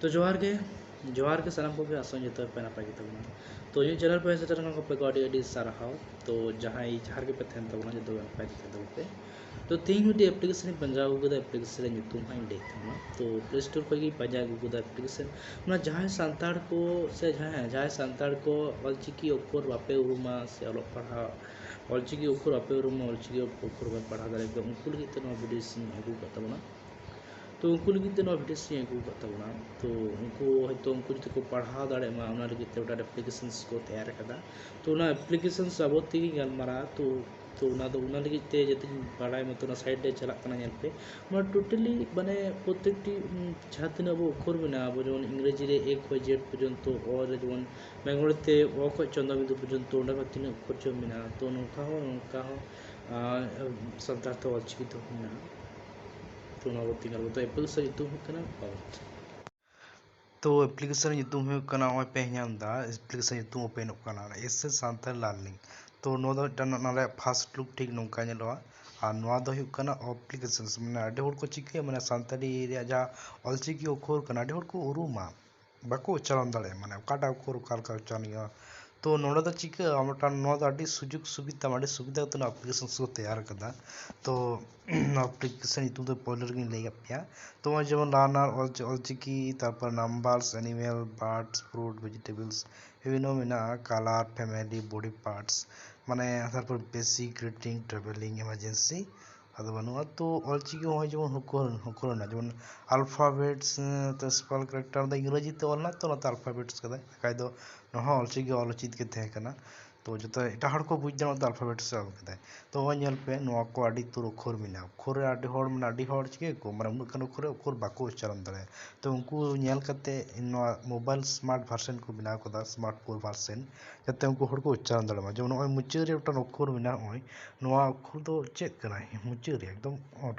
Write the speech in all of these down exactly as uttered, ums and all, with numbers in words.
ᱛᱚ ᱡᱚᱦᱟᱨ ᱜᱮ, ᱡᱚᱦᱟᱨ ᱜᱮ ᱥᱟᱱᱟᱢ ᱠᱚᱜᱮ, ᱟᱥᱚᱜ ᱟᱹᱧ ᱡᱚᱛᱚ ᱯᱮ ᱱᱟᱯᱟᱭ ᱜᱮ ᱛᱟᱵᱚᱱᱟ᱾ ᱛᱚ ᱤᱧᱟᱹᱜ ᱪᱮᱱᱮᱞ ᱯᱮ ᱦᱮᱡ ᱥᱮᱴᱮᱨ ᱟᱠᱟᱱ ᱠᱚ ᱟᱯᱮ ᱠᱚ ᱟᱹᱰᱤ ᱟᱹᱰᱤ ᱥᱟᱨᱦᱟᱣ᱾ ᱛᱚ ᱡᱟᱦᱟᱸᱭ ᱡᱟᱦᱟᱸ ᱨᱮᱜᱮ ᱯᱮ ᱛᱟᱦᱮᱱ ᱛᱟᱵᱚᱱᱟ, ᱡᱚᱛᱚ ᱜᱮ ᱱᱟᱯᱟᱭ ᱛᱮ ᱛᱟᱦᱮᱱ ᱛᱟᱵᱚᱱ ᱯᱮ᱾ ᱛᱚ ᱛᱮᱦᱮᱧ ᱢᱤᱫᱴᱤᱡ ᱮᱯᱞᱤᱠᱮᱥᱚᱱ ᱤᱧ ᱯᱟᱸᱡᱟ ᱟᱹᱜᱩ ᱠᱮᱫᱟ, ᱮᱯᱞᱤᱠᱮᱥᱚᱱ ᱨᱮᱭᱟᱜ ᱧᱩᱛᱩᱢ ᱦᱟᱸᱜ ᱤᱧ ᱞᱟᱹᱭ ᱛᱟᱵᱚᱱᱟ᱾ ᱛᱚ ᱯᱞᱮ ᱥᱴᱳᱨ ᱠᱷᱚᱱ ᱜᱮ ᱯᱟᱸᱡᱟ ᱟᱹᱜᱩ ᱠᱮᱫᱟ ᱮᱯᱞᱤᱠᱮᱥᱚᱱ᱾ ᱚᱱᱟ ᱡᱟᱦᱟᱸᱭ ᱥᱟᱱᱛᱟᱲ ᱠᱚ ᱥᱮ ᱡᱟᱦᱟᱸᱭ ᱡᱟᱦᱟᱸᱭ ᱥᱟᱱᱛᱟᱲ ᱠᱚ ᱚᱞᱪᱤᱠᱤ ᱚᱠᱷᱚᱨ ᱵᱟᱯᱮ ᱩᱨᱩᱢᱟ ᱥᱮ ᱚᱞᱚᱜ ᱯᱟᱲᱦᱟᱣ ᱚᱞᱪᱤᱠᱤ ᱚᱠᱷᱚᱨ ᱵᱟᱯᱮ ᱩᱨᱩᱢᱟ, ᱚᱞᱪᱤᱠᱤ ᱚᱠᱷᱚᱨ ᱵᱟᱯᱮ ᱯᱟᱲᱦᱟᱣ ᱫᱟᱲᱮᱭᱟᱜ ᱠᱟᱱᱟ, ᱩᱱᱠᱩ ᱞᱟᱹᱜᱤᱫ ᱛᱮ ᱱᱚᱣᱟ ᱵᱷᱤᱰᱤᱭᱳ ᱤᱧ ᱟᱹᱜᱩ ᱟᱠᱟᱫ ᱛᱟᱵᱚᱱᱟ᱾ ᱛᱚ ᱩᱱᱠᱩ ᱞᱟᱹᱜᱤᱫ ᱛᱮ ᱱᱚᱣᱟ ᱵᱷᱤᱰᱤᱭᱳ ᱤᱧ ᱟᱹᱜᱩ ᱟᱠᱟᱫ ᱛᱟᱵᱚᱱᱟ᱾ ᱛᱚ ᱩᱱᱠᱩ ᱦᱚᱭᱛᱳ ᱩᱱᱠᱩ ᱡᱩᱫᱤ ᱠᱚ ᱯᱟᱲᱦᱟᱣ ᱫᱟᱲᱮᱭᱟᱜ ᱢᱟ, ᱚᱱᱟ ᱞᱟᱹᱜᱤᱫ ᱛᱮ ᱢᱤᱫᱴᱟᱝ ᱮᱯᱞᱤᱠᱮᱥᱚᱱᱥ ᱠᱚ ᱛᱮᱭᱟᱨ ᱟᱠᱟᱫᱟ᱾ ᱛᱚ ᱚᱱᱟ ᱮᱯᱞᱤᱠᱮᱥᱚᱱᱥ ᱵᱟᱵᱚᱫ ᱛᱮᱜᱮ ᱜᱟᱞᱢᱟᱨᱟᱣ᱾ ᱛᱚ ᱛᱚ ᱚᱱᱟ ᱫᱚ ᱚᱱᱟ ᱞᱟᱹᱜᱤᱫ ᱛᱮ ᱡᱟᱛᱮᱧ ᱵᱟᱲᱟᱭ ᱢᱟ, ᱛᱚ ᱚᱱᱟ ᱥᱟᱭᱤᱰ ᱨᱮ ᱪᱟᱞᱟᱜ ᱠᱟᱱᱟ, ᱧᱮᱞ ᱯᱮ᱾ ᱚᱱᱟ ᱴᱳᱴᱟᱞᱤ ᱢᱟᱱᱮ ᱯᱨᱚᱛᱮᱠᱴᱤ, ᱩᱢ, ᱡᱟᱦᱟᱸ ᱛᱤᱱᱟᱹᱜ ᱟᱵᱚ ᱚᱠᱷᱚᱨ ᱢᱮᱱᱟᱜᱼᱟ, ᱟᱵᱚ ᱡᱮᱢᱚᱱ ᱤᱝᱨᱮᱡᱤ ᱨᱮ A ᱠᱷᱚᱱ Z ᱯᱚᱨᱡᱚᱱᱛᱚ, ᱚ ᱨᱮ ᱡᱮᱢᱚᱱ ᱵᱮᱝᱜᱚᱞᱤ ᱛᱮ ᱚ ᱠᱷᱚᱱ ᱪᱚᱱᱫᱨᱚᱵᱤᱱᱫᱩ ᱯᱚᱨᱡᱚᱱᱛᱚ, ᱚᱸᱰᱮ ᱠᱷᱚᱱ ᱛᱤᱱᱟᱹᱜ ᱚᱠᱷᱚᱨ ᱪᱚ ᱢᱮᱱᱟᱜᱼᱟ, ᱛᱚ ᱱᱚᱝᱠᱟ ᱦᱚᱸ ᱱᱚᱝᱠᱟ ᱦᱚᱸ, ᱟᱨ, ᱥᱟᱱᱛᱟᱲ ᱛᱮ ᱚᱞᱪᱤᱠᱤ ᱛᱮᱦᱚᱸ ᱢᱮᱱᱟᱜᱼᱟ᱾ ᱛᱚ ᱱᱚᱣᱟ ᱵᱚ ᱛᱮᱸᱜᱚ ᱞᱮᱫᱟ, ᱮᱯᱞᱤᱠᱮᱥᱚᱱ ᱧᱩᱛᱩᱢ ᱦᱩᱭᱩᱜ ᱠᱟᱱᱟ ᱚᱛ᱾ ᱛᱚ ᱮᱯᱞᱤᱠᱮᱥᱚᱱ ᱧᱩᱛᱩᱢ ᱦᱩᱭᱩᱜ ᱠᱟᱱᱟ, ᱱᱚᱜᱼᱚᱭ ᱯᱮ ᱧᱟᱢ ᱮᱫᱟ, ᱮᱯᱞᱤᱠᱮᱥᱚᱱ ᱧᱩᱛᱩᱢ ᱳᱯᱮᱱᱚᱜ ᱠᱟᱱᱟ, ᱮᱥ ᱮᱥ ᱥᱟᱱᱛᱟᱲ ᱞᱟᱨᱱᱤᱝ᱾ ᱛᱚ ᱱᱚᱣᱟ ᱫᱚ ᱢᱤᱫᱴᱟᱝ ᱱᱚᱣᱟ ᱨᱮᱭᱟᱜ ᱯᱷᱟᱥᱴ ᱞᱩᱠ ᱴᱷᱤᱠ ᱱᱚᱝᱠᱟ ᱧᱮᱞᱚᱜᱼᱟ᱾ ᱟᱨ ᱱᱚᱣᱟ ᱫᱚ ᱦᱩᱭᱩᱜ ᱠᱟᱱᱟ ᱚᱯᱞᱤᱠᱮᱥᱚᱱᱥ, ᱢᱟᱱᱮ ᱟᱹᱰᱤ ᱦᱚᱲ ᱠᱚ ᱪᱤᱠᱟᱹᱭᱟ, ᱢᱟᱱᱮ ᱥᱟᱱᱛᱟᱲᱤ ᱨᱮᱭᱟᱜ ᱡᱟᱦᱟᱸ ᱚᱞᱪᱤᱠᱤ ᱚᱠᱷᱚᱨ ᱠᱟᱱᱟ, ᱟᱹᱰᱤ ᱦᱚᱲ ᱠᱚ ᱩᱨᱩᱢᱟ, ᱵᱟᱠᱚ ᱩᱪᱪᱟᱨᱚᱱ ᱫᱟᱲᱮᱭᱟᱜᱼᱟ, ᱢᱟᱱᱮ ᱚᱠᱟᱴᱟᱜ ᱚᱠᱷᱚᱨ ᱚᱠᱟ ᱞᱮᱠᱟ ᱩᱪᱪᱟᱨᱚᱱ ᱦᱩᱭᱩᱜᱼᱟ᱾ ᱛᱚ ᱱᱚᱰᱮ ᱫᱚ ᱪᱤᱠᱟᱹᱜᱼᱟ, ᱢᱤᱫᱴᱟᱝ ᱱᱚᱣᱟ ᱫᱚ ᱟᱹᱰᱤ ᱥᱩᱡᱳᱜᱽ ᱥᱩᱵᱤᱫᱷᱟ, ᱟᱹᱰᱤ ᱥᱩᱵᱤᱫᱷᱟ ᱠᱟᱛᱮ ᱱᱚᱣᱟ ᱮᱯᱞᱤᱠᱮᱥᱚᱱ ᱠᱚ ᱛᱮᱭᱟᱨ ᱠᱟᱫᱟ᱾ ᱛᱚ ᱱᱚᱣᱟ ᱮᱯᱞᱤᱠᱮᱥᱚᱱ ᱧᱩᱛᱩᱢ ᱫᱚ ᱯᱳᱭᱞᱳ ᱨᱮᱜᱮᱧ ᱞᱟᱹᱭ ᱟᱫ ᱯᱮᱭᱟ᱾ ᱛᱚ ᱱᱚᱜᱼᱚᱭ ᱡᱮᱢᱚᱱ ᱞᱟᱨᱱᱟᱨ ᱚᱞ-, ᱚᱞᱪᱤᱠᱤ, ᱛᱟᱨᱯᱚᱨ ᱱᱟᱢᱵᱟᱨᱥ, ᱮᱱᱤᱢᱮᱞ, ᱵᱟᱨᱰᱥ, ᱯᱷᱨᱩᱴ, ᱵᱷᱮᱡᱤᱴᱮᱵᱚᱞᱥ, ᱵᱤᱵᱷᱤᱱᱱᱚ ᱢᱮᱱᱟᱜᱼᱟ, ᱠᱟᱞᱟᱨ, ᱯᱷᱮᱢᱮᱞᱤ, ᱵᱚᱰᱤ ᱯᱟᱨᱴᱥ, ᱢᱟᱱᱮ ᱛᱟᱨᱯᱚᱨ ᱵᱮᱥᱤᱠ, ᱜᱨᱤᱴᱤᱝ, ᱴᱨᱟᱵᱷᱮᱞᱤᱝ, ᱮᱢᱟᱨᱡᱮᱱᱥᱤ, ᱟᱫᱚ ᱵᱟᱹᱱᱩᱜᱼᱟ᱾ ᱛᱚ ᱚᱞᱪᱤᱠᱤ ᱦᱚᱸ ᱡᱮᱢᱚᱱ ᱦᱚᱸᱠᱚ, ᱦᱚᱸᱠᱚ ᱨᱮᱱᱟᱜ ᱡᱮᱢᱚᱱ ᱟᱞᱯᱷᱟᱵᱮᱴᱥ, ᱛᱮ ᱥᱢᱚᱞ ᱠᱮᱨᱮᱠᱴᱟᱨ ᱫᱚ ᱤᱝᱨᱮᱡᱤ ᱛᱮ ᱚᱞ ᱢᱮᱱᱟᱜᱼᱟ, ᱛᱚ ᱚᱱᱟᱛᱮ ᱟᱞᱯᱷᱟᱵᱮᱴᱥ ᱠᱟᱫᱟᱭ, ᱵᱟᱠᱷᱟᱡ ᱫᱚ ᱱᱚᱣᱟ ᱦᱚᱸ ᱚᱞᱪᱤᱠᱤ ᱚᱞ ᱩᱪᱤᱛ ᱜᱮ ᱛᱟᱦᱮᱸ ᱠᱟᱱᱟ᱾ ᱛᱚ ᱡᱚᱛᱚ ᱮᱴᱟᱜ ᱦᱚᱲ ᱠᱚ ᱵᱩᱡᱽ ᱧᱟᱢᱟ, ᱛᱚ ᱟᱞᱯᱷᱟᱵᱮᱴᱥ ᱮ ᱚᱞ ᱠᱮᱫᱟᱭ᱾ ᱛᱚ ᱱᱚᱜᱼᱚᱭ ᱧᱮᱞ ᱯᱮ, ᱱᱚᱣᱟ ᱠᱚ ᱟᱹᱰᱤ ᱩᱛᱟᱹᱨ ᱚᱠᱷᱚᱨ ᱢᱮᱱᱟᱜᱼᱟ᱾ ᱚᱠᱷᱚᱨ ᱨᱮ ᱟᱹᱰᱤ ᱦᱚᱲ, ᱢᱟᱱᱮ ᱟᱹᱰᱤ ᱦᱚᱲ ᱪᱤᱠᱟᱹᱭᱟᱠᱚ, ᱢᱟᱱᱮ ᱩᱱᱟᱹᱜ ᱜᱟᱱ ᱚᱠᱷᱚᱨ ᱨᱮ ᱚᱠᱷᱚᱨ ᱵᱟᱠᱚ ᱩᱪᱪᱟᱨᱚᱱ ᱫᱟᱲᱮᱭᱟᱜᱼᱟ᱾ ᱛᱚ ᱩᱱᱠᱩ ᱧᱮᱞ ᱠᱟᱛᱮ ᱱᱚᱣᱟ ᱢᱳᱵᱟᱭᱤᱞ ᱥᱢᱟᱨᱴ ᱵᱷᱟᱨᱥᱮᱱ ᱠᱚ ᱵᱮᱱᱟᱣ ᱠᱟᱫᱟ, ᱥᱢᱟᱨᱴ ᱯᱷᱳᱨ ᱵᱷᱟᱨᱥᱮᱱ, ᱡᱟᱛᱮ ᱩᱱᱠᱩ ᱦᱚᱲ ᱠᱚ ᱩᱪᱪᱟᱨᱚᱱ ᱫᱟᱲᱮᱭᱟᱜ ᱢᱟ᱾ ᱡᱮᱢᱚᱱ ᱱᱚᱜᱼᱚᱭ ᱢᱩᱪᱟᱹᱫ ᱨᱮ ᱢᱤᱫᱴᱟᱝ ᱚᱠᱷᱚᱨ ᱢᱮᱱᱟᱜᱼᱟ, ᱱᱚᱜᱼᱚᱭ ᱱᱚᱣᱟ ᱚᱠᱷᱚᱨ ᱫᱚ ᱪᱮᱫ ᱠᱟᱱᱟ? ᱢᱩᱪᱟᱹᱫ ᱨᱮ ᱮᱠᱫᱚᱢ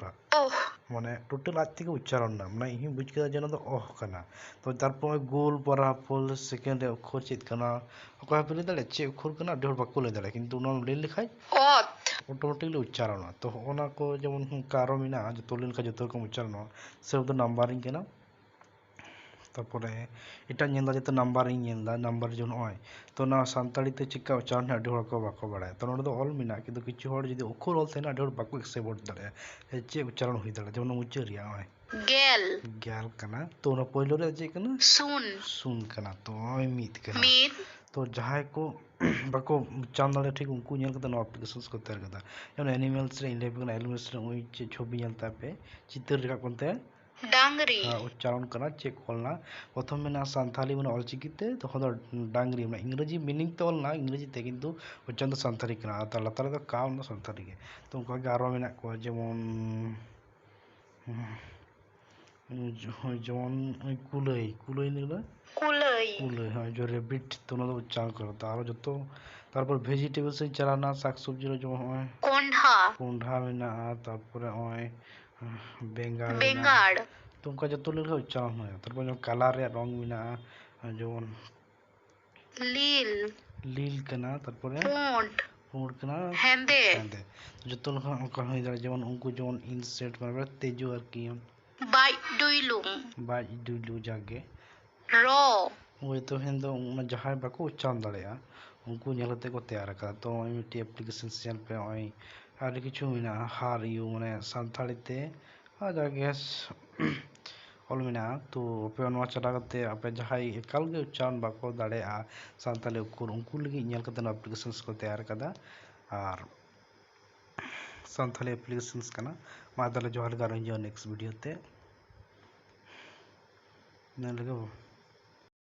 ᱚᱦ᱾ ᱢᱟᱱᱮ ᱴᱳᱴᱟᱞ ᱟᱡ ᱛᱮᱜᱮ ᱩᱪᱪᱟᱨᱚᱱ ᱮᱱᱟ, ᱢᱟᱱᱮ ᱤᱧ ᱦᱚᱸᱧ ᱵᱩᱡᱽ ᱠᱮᱫᱟ ᱡᱮ ᱚᱱᱟ ᱫᱚ ᱚᱦ ᱠᱟᱱᱟ᱾ ᱛᱚ ᱛᱟᱨᱯᱚᱨ ᱱᱚᱜᱼᱚᱭ ᱜᱳᱞ ᱯᱟᱨᱟ ᱯᱷᱳᱞ ᱥᱮᱠᱮᱱᱰ ᱨᱮ ᱚᱠᱷᱚᱨ ᱪᱮᱫ ᱠᱟᱱᱟ? ᱚᱠᱚᱭ ᱦᱚᱸ ᱯᱮ ᱞᱟᱹᱭ ᱫᱟᱲᱮᱭᱟᱜᱼᱟ ᱪᱮᱫ ᱚᱠᱷᱚᱨ ᱠᱟᱱᱟ? ᱟᱹᱰᱤ ᱦᱚᱲ ᱵᱟᱠᱚ ᱞᱟᱹᱭ ᱫᱟᱲᱮᱭᱟᱜᱼᱟ, ᱠᱤᱱᱛᱩ ᱚᱱᱟᱢ ᱞᱟᱹᱭ ᱞᱮᱠᱷᱟᱡ ᱚᱛ᱾ ᱚᱴᱳᱢᱮᱴᱤᱠᱞᱤ ᱩᱪᱪᱟᱨᱚᱱᱚᱜᱼᱟ᱾ ᱛᱚ ᱦᱚᱸᱜᱼᱚ ᱱᱟ ᱠᱚ ᱡᱮᱢᱚᱱ ᱚᱱᱠᱟ ᱟᱨᱚ ᱢᱮᱱᱟᱜᱼᱟ, ᱡᱚᱛᱚ ᱞᱮᱱᱠᱷᱟᱱ ᱡᱚᱛᱚ ᱨᱚᱠᱚᱢ ᱩᱪᱪᱟᱨᱚᱱᱚᱜᱼᱟ᱾ ᱥᱮ ᱫᱚ ᱱᱟᱢᱵᱟᱨᱤᱝ ᱠᱟᱱᱟ᱾ ᱛᱟᱨᱯᱚᱨᱮ ᱮᱴᱟᱜ ᱧᱮᱞ ᱫᱟ, ᱡᱮᱛᱮ ᱱᱟᱢᱵᱟᱨ ᱤᱧ ᱧᱮᱞ ᱫᱟ, ᱱᱟᱢᱵᱟᱨ ᱡᱮ ᱱᱚᱜᱼᱚᱭ, ᱛᱚ ᱚᱱᱟ ᱥᱟᱱᱛᱟᱲᱤ ᱛᱮ ᱪᱮᱫᱠᱟ ᱩᱪᱪᱟᱨᱚᱱ ᱦᱩᱭᱩᱜᱼᱟ ᱟᱹᱰᱤ ᱦᱚᱲ ᱠᱚ ᱵᱟᱠᱚ ᱵᱟᱲᱟᱭᱟ᱾ ᱛᱚ ᱱᱚᱰᱮ ᱫᱚ ᱚᱞ ᱢᱮᱱᱟᱜᱼᱟ, ᱠᱤᱱᱛᱩ ᱠᱤᱪᱷᱩ ᱦᱚᱲ ᱡᱩᱫᱤ ᱚᱠᱷᱚᱨ ᱚᱞ ᱛᱟᱦᱮᱱᱟ ᱟᱹᱰᱤ ᱦᱚᱲ ᱵᱟᱠᱚ accept ᱫᱟᱲᱮᱭᱟᱜᱼᱟ ᱡᱮ ᱪᱮᱫ ᱩᱪᱪᱟᱨᱚᱱ ᱦᱩᱭ ᱫᱟᱲᱮᱭᱟᱜᱼᱟ, ᱡᱮᱢᱚᱱ ᱢᱩᱪᱟᱹᱫ ᱨᱮᱭᱟᱜ ᱱᱚᱜᱼᱚᱭ ᱜᱮᱞ᱾ ᱜᱮᱞ ᱠᱟᱱᱟ, ᱛᱚ ᱚᱱᱟ ᱯᱳᱭᱞᱳ ᱨᱮ ᱪᱮᱫ ᱠᱟᱱᱟ? ᱥᱩᱱ᱾ ᱥᱩᱱ ᱠᱟᱱᱟ, ᱛᱚ ᱱᱚᱜᱼᱚᱭ ᱢᱤᱫ ᱠᱟᱱᱟ᱾ ᱢᱤᱫ᱾ ᱛᱚ ᱡᱟᱦᱟᱸᱭ ᱠᱚ ᱵᱟᱠᱚ ᱩᱪᱪᱟᱨᱚᱱ ᱫᱟᱲᱮᱭᱟᱜᱼᱟ ᱴᱷᱤᱠ, ᱩᱱᱠᱩ ᱧᱮᱞ ᱠᱟᱛᱮ ᱱᱚᱣᱟ applications ᱠᱚ ᱛᱮᱭᱟᱨ ᱠᱟᱫᱟ᱾ ᱡᱮᱢᱚᱱ animals ᱨᱮ ᱤᱧ ᱞᱟᱹᱭ ᱟᱯᱮ ᱠᱟᱱᱟ, animals ᱨᱮ ᱱᱚᱜᱼᱚᱭ ᱪᱮᱫ ᱪᱷᱚᱵᱤ ᱧᱮᱞ ᱛᱟᱯᱮ, ᱪᱤᱛᱟᱹᱨ ᱨᱟᱠᱟᱵ ᱠᱟᱱ ᱛᱟᱭᱟ, ᱰᱟᱝᱨᱤ᱾ ᱦᱮᱸ, ᱩᱪᱪᱟᱨᱚᱱ ᱠᱟᱱᱟ ᱪᱮᱫ ᱠᱚ ᱚᱞ ᱞᱮᱱᱟ? ᱯᱨᱚᱛᱷᱚᱢ ᱢᱮᱱᱟᱜᱼᱟ ᱥᱟᱱᱛᱷᱟᱞᱤ, ᱢᱟᱱᱮ ᱚᱞᱪᱤᱠᱤ ᱛᱮ, ᱛᱚᱠᱷᱚᱱ ᱫᱚ ᱰᱟᱝᱨᱤ, ᱢᱟᱱᱮ ᱤᱝᱨᱮᱡᱤ meaning ᱛᱮ ᱚᱞ ᱞᱮᱱᱟ, ᱤᱝᱨᱮᱡᱤ ᱛᱮ, ᱠᱤᱱᱛᱩ ᱩᱪᱪᱟᱨᱚᱱ ᱫᱚ ᱥᱟᱱᱛᱷᱟᱞᱤ ᱠᱟᱱᱟ᱾ ᱟᱨ ᱛᱟᱨ ᱞᱟᱛᱟᱨ ᱨᱮᱫᱚ ᱠᱟ, ᱚᱱᱟ ᱥᱟᱱᱛᱷᱟᱞᱤ ᱜᱮ᱾ ᱛᱚ ᱚᱱᱠᱟ ᱜᱮ ᱟᱨᱚ ᱢᱮᱱᱟᱜ ᱠᱚᱣᱟ, ᱡᱮᱢᱚᱱ ᱦᱳᱭ, ᱡᱮᱢᱚᱱ ᱳᱭ ᱠᱩᱞᱟᱹᱭ, ᱠᱩᱞᱟᱹᱭ ᱞᱟᱹᱭ ᱠᱮᱫᱟ? ᱠᱩᱞᱟᱹᱭ᱾ ᱠᱩᱞᱟᱹᱭ, ᱦᱳᱭ, ᱡᱮ rabbit, ᱛᱚ ᱚᱱᱟ ᱫᱚ ᱩᱪᱪᱟᱨᱚᱱ ᱠᱚ ᱨᱮ᱾ ᱛᱚ ᱟᱨᱚ ᱡᱚᱛᱚ, ᱛᱟᱨᱯᱚᱨ vegetables ᱤᱧ ᱪᱟᱞᱟᱣᱱᱟ, ᱥᱟᱠ ᱥᱚᱵᱽᱡᱤ ᱨᱮ ᱡᱮᱢᱚᱱ ᱦᱚᱸᱜᱼᱚᱭ ᱠᱚᱸᱰᱷᱟ᱾ ᱠᱚᱸᱰᱷᱟ ᱢᱮᱱᱟᱜᱼᱟ, ᱛᱟᱨᱯᱚᱨᱮ ᱦᱚᱸᱜᱼᱚᱭ ᱵᱮᱸᱜᱟᱲ ᱢᱮᱱᱟᱜᱼᱟ᱾ ᱵᱮᱸᱜᱟᱲ᱾ ᱛᱚ ᱚᱱᱠᱟ ᱡᱚᱛᱚ ᱞᱮᱠᱟ ᱩᱪᱪᱟᱨᱚᱱ ᱦᱩᱭᱩᱜᱼᱟ᱾ ᱛᱟᱨᱯᱚᱨ ᱡᱮᱢᱚᱱ colour ᱨᱮᱭᱟᱜ ᱨᱚᱝ ᱢᱮᱱᱟᱜᱼᱟ, ᱡᱮᱢᱚᱱ ᱞᱤᱞ᱾ ᱞᱤᱞ ᱠᱟᱱᱟ, ᱛᱟᱨᱯᱚᱨᱮ ᱯᱩᱸᱰ᱾ ᱯᱩᱸᱰ ᱠᱟᱱᱟ᱾ ᱦᱮᱸᱫᱮ᱾ ᱦᱮᱸᱫᱮ᱾ ᱡᱚᱛᱚ ᱞᱮᱠᱟ ᱚᱱᱠᱟ ᱦᱩᱭ ᱫᱟᱲᱮᱭᱟᱜᱼᱟ, ᱡᱮᱢᱚᱱ ᱩᱱᱠᱩ ᱡᱮᱢᱚᱱ insect, ᱢᱟᱱᱮ ᱛᱤᱡᱩ ᱟᱨᱠᱤ᱾ ᱵᱟᱡ ᱰᱩᱭᱞᱩᱝ᱾ ᱵᱟᱡ ᱰᱩᱭᱞᱩ ᱡᱟᱜᱮ᱾ ᱨᱚ᱾ ᱦᱳᱭ, ᱛᱚ ᱦᱮᱸ ᱫᱚ ᱚᱱᱟ ᱡᱟᱦᱟᱸᱭ ᱵᱟᱠᱚ ᱩᱪᱪᱟᱨᱚᱱ ᱫᱟᱲᱮᱭᱟᱜᱼᱟ, ᱩᱱᱠᱩ ᱧᱮᱞ ᱠᱟᱛᱮ ᱠᱚ ᱛᱮᱭᱟᱨ ᱟᱠᱟᱫᱟ᱾ ᱛᱚ ᱱᱚᱜᱼᱚᱭ ᱢᱤᱫᱴᱮᱡ application ᱧᱮᱞ ᱯᱮ, ᱱᱚᱜᱼᱚᱭ ᱟᱹᱰᱤ ᱠᱤᱪᱷᱩ ᱢᱮᱱᱟᱜᱼᱟ, ᱦᱟᱨ ᱭᱩ, ᱢᱟᱱᱮ ᱥᱟᱱᱛᱟᱲᱤ ᱛᱮ ᱟᱨ ᱡᱟᱜᱮ ᱚᱞ ᱢᱮᱱᱟᱜᱼᱟ᱾ ᱛᱚ ᱟᱯᱮ ᱱᱚᱣᱟ ᱪᱟᱞᱟᱣ ᱠᱟᱛᱮ ᱟᱯᱮ ᱡᱟᱦᱟᱸᱭ ᱮᱠᱟᱞ ᱜᱮ ᱩᱪᱪᱟᱨᱚᱱ ᱵᱟᱠᱚ ᱫᱟᱲᱮᱭᱟᱜᱼᱟ ᱥᱟᱱᱛᱟᱲᱤ ᱚᱠᱷᱚᱨ, ᱩᱱᱠᱩ ᱞᱟᱹᱜᱤᱫ ᱧᱮᱞ ᱠᱟᱛᱮ ᱱᱚᱣᱟ applications ᱠᱚ ᱛᱮᱭᱟᱨ ᱠᱟᱫᱟ᱾ ᱟᱨ ᱥᱟᱱᱛᱟᱲᱤ applications ᱠᱟᱱᱟ᱾ ᱢᱟ ᱛᱟᱦᱚᱞᱮ ᱡᱚᱦᱟᱨ ᱜᱮ, ᱟᱨᱚ ᱦᱤᱡᱩᱜᱼᱟ next video ᱛᱮ᱾ ᱤᱱᱟᱹ ᱞᱟᱹᱜᱤᱫ